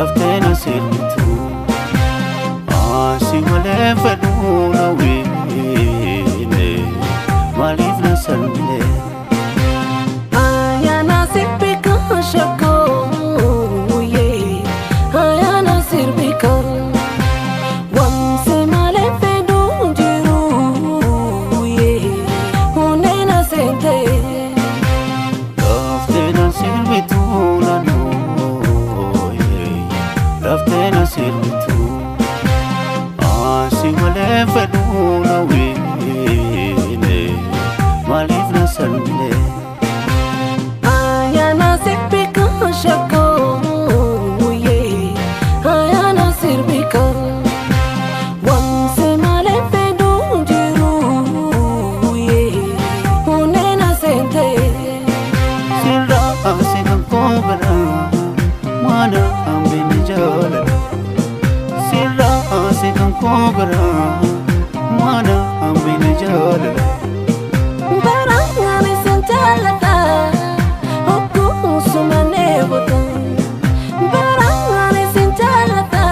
Laftee na sirbitu Asi malee fedhuu na wiine maaliif na salmine. Ayana sirbika shakkooyee ayana sirbika wansi malee fedhuu jiruuyee hundee na seente. Laftee na sirbitu naannooyee laftee na sirbitu Asi malee fedhuu na wiine maaliif na salmine. Ayana sirbika shakkooyee ayana sirbika wansi malee fedhuu jiruuyee hundee na seente. Sirraa asi kan koo biraa mana hambini jaalala. Sirraa asi kan koo biraa mana hambini jaalala. Barangani sinjalata okusumane bota. Barangani sinjalata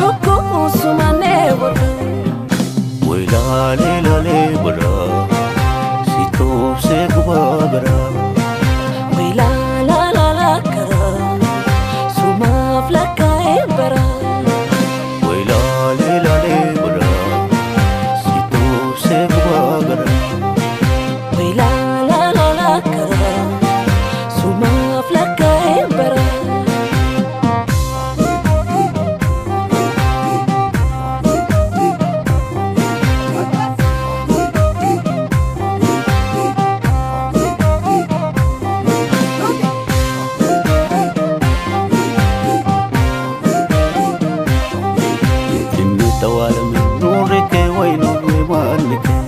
okusumane bota. Waylaalee laalee biraa si toobsee gubaa biraa. Wai la la la la kara sumaaf lakkaa'e bara. Waylaalee laalee biraa si toobsee gubaa biraa. Wai la la la la kara sumaaf lakkaa'e bara. Inni tawaalame nurri kee wayi nurri maalli kee.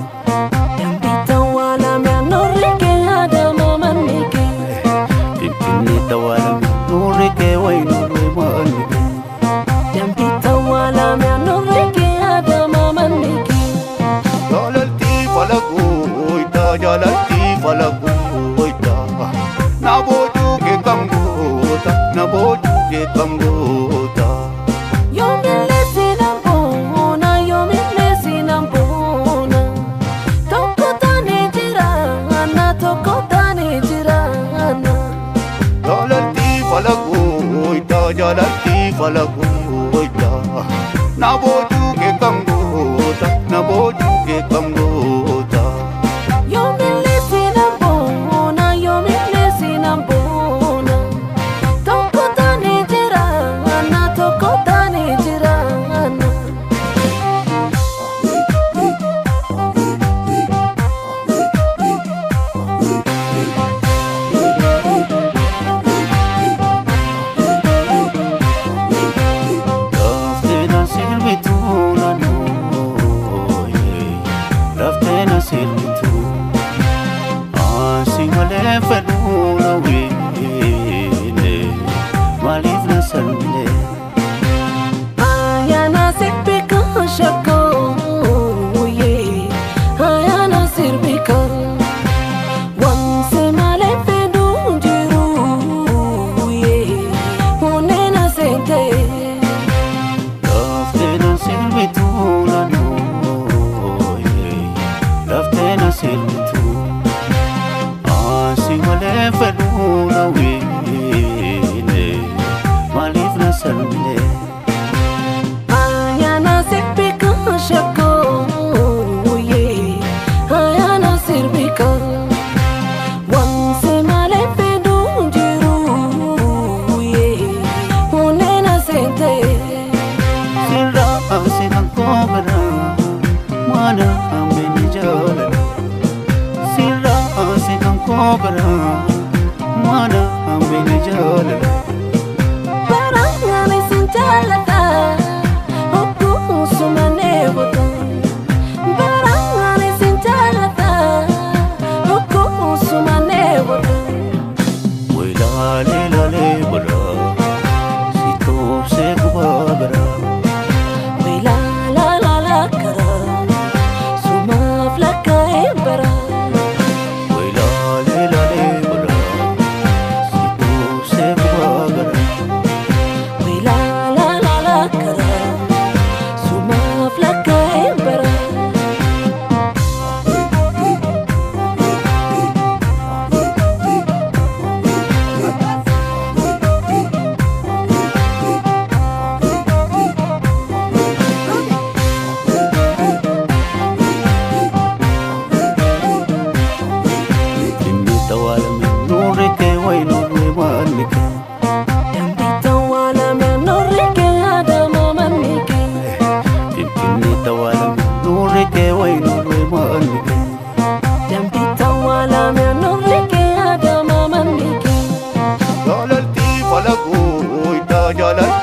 Dambii tawwaalame nurri kee adama manni kee. Finfinnee tawaalame nurri kee wayi nurri maalli kee. Dambii tawwaalame nurri kee adama manni kee. Jaalaltii falaquu itti jaalaltii falaquu itti na boojuu kee kam goota na boojuu kee kam goota. Yoomillee siinaan boona yoomillee siinaan boona tokko taanee jiraanna tokko taanee jiraanna. Jaalaltii falaquu itti jaalaltii falaquu itti na boojuu kee kam goota na boojuu kee kam goota. Yoomillee siinaan boona yoomillee siinaan boona tokko taanee jiraanna tokko taanee jiraanna. Laftee na sirbitu naannooyee laftee na sirbitu Asi malee fedhuu na wiine maaliif na salmine. Ayana sirbika shakkooyee ayana sirbika wansi malee fedhuu jiruuyee hundee na seente. Laftee na sirbitu naannooyee laftee na sirbitu Asi malee fedhuu na wiine maaliif na salmine. Ayana sirbika shakkooyee ayana sirbika wansi malee fedhuu jiruuyee hundee na seente. Sirraa asi kan koo biraa mana hambini jaalala. Sirraa asi kan koo biraa mana hambini jaalala. Barangani sinjalata okusumane bota. Barangani sinjalata okusumane bota. Waylaalee laalee biraa si toobsee gubaa biraa. Wai la la la la kara sumaaf lakkaa'e bara. Waylaalee laalee biraa si toobsee gubaa Jaalalti.